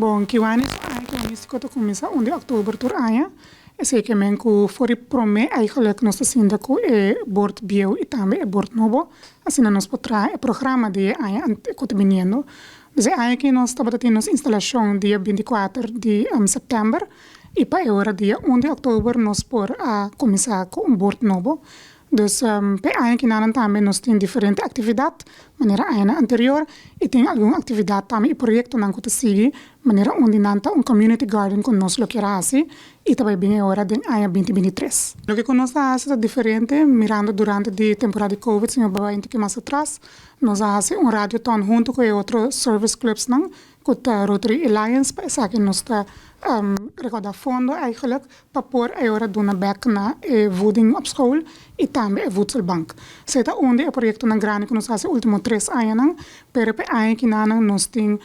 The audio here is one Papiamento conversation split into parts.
Bon, Kiwanis, aña kiwanístiko ta kuminsá 1 di òktober tur aña. Esei ke men ku for di promé eigenlijk nos ta sinta ku e board bieu i tambe e board nobo. Asina nos por traha e programa di e aña ku ta biniendo. Dus e aña aki nos tabata tin nos instalashon dia 24 di sèptèmber i pa e ora dia 1 di òktober nos por a kuminsá ku un board nobo. Dus pa e aña akinan tambe nos tin diferente aktividat manera añanan anterior i tin algun aktividat tambe i proyektonan ku ta sigui, manera un di nan ta un community garden ku nos lo kier hasi i ta bai bin e ora den aña 2023. Loke ku nos ta hasi ta diferente, mirando durante di temporada di Covid, si mi bai un tiki mas atras, nos a hasi un radioton huntu ku e otro service clubsnan ku ta Rotary Alliance. Pa esaki nos ta rekoudá fondo eigenlijk pa por e ora duna bèk na e voeding op school i tambe e voedselbank. Esei ta un di e proyektonan grandi ku nos hasi último 3 añanan, pero pa e aña akinan nos tin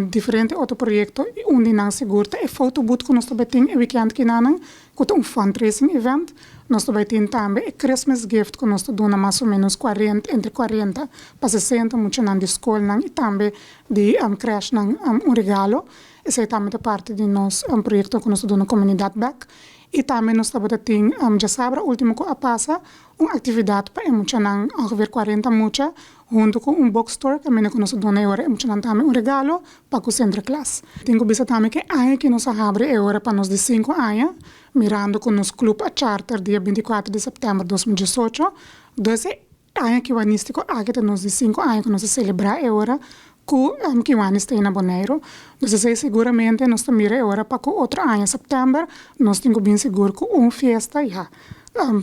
diferente otro proyekto i un di nan sigur ta e photobooth ku nos tambe tin e weekend akinan, ku ta un fundraising event. Nos tambe tin tambe e Christmas gift ku nos ta duna mas o ménos 40, entre 40 pa 60 muchanan di skolnan i tambe di crèchenan un regalo. Esei tambe ta parti di nos proyekto ku nos ta duna komunidat bèk. I tambe nos tabata tin djasabra último ku a pasa un aktividat pa e muchanan, ongeveer 40 mucha, huntu ku un bookstore kaminda ku nos a duna e ora e muchanan tambe un regalo pa ku Sinterklaas. Tin ku bisa tambe ku e aña ku nos a habri e ora pa nos di 5 aña, mirando ku nos klup a charter dia 24 di sèptèmber 2018. Dus e aña kiwanístiko aki ta nos di 5 aña ku nos a selebrá e ora ku Kiwanis ta na Boneiru. Dus esei seguramente nos ta mira e ora pa ku otro aña sèptèmber nos tin ku bin sigur ku un fiesta ya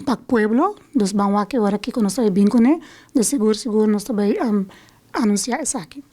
pa pueblo, dus ban wak e ora kiko nos ta bin kuné, dus sigur sigur nos ta bai anunsiá esaki.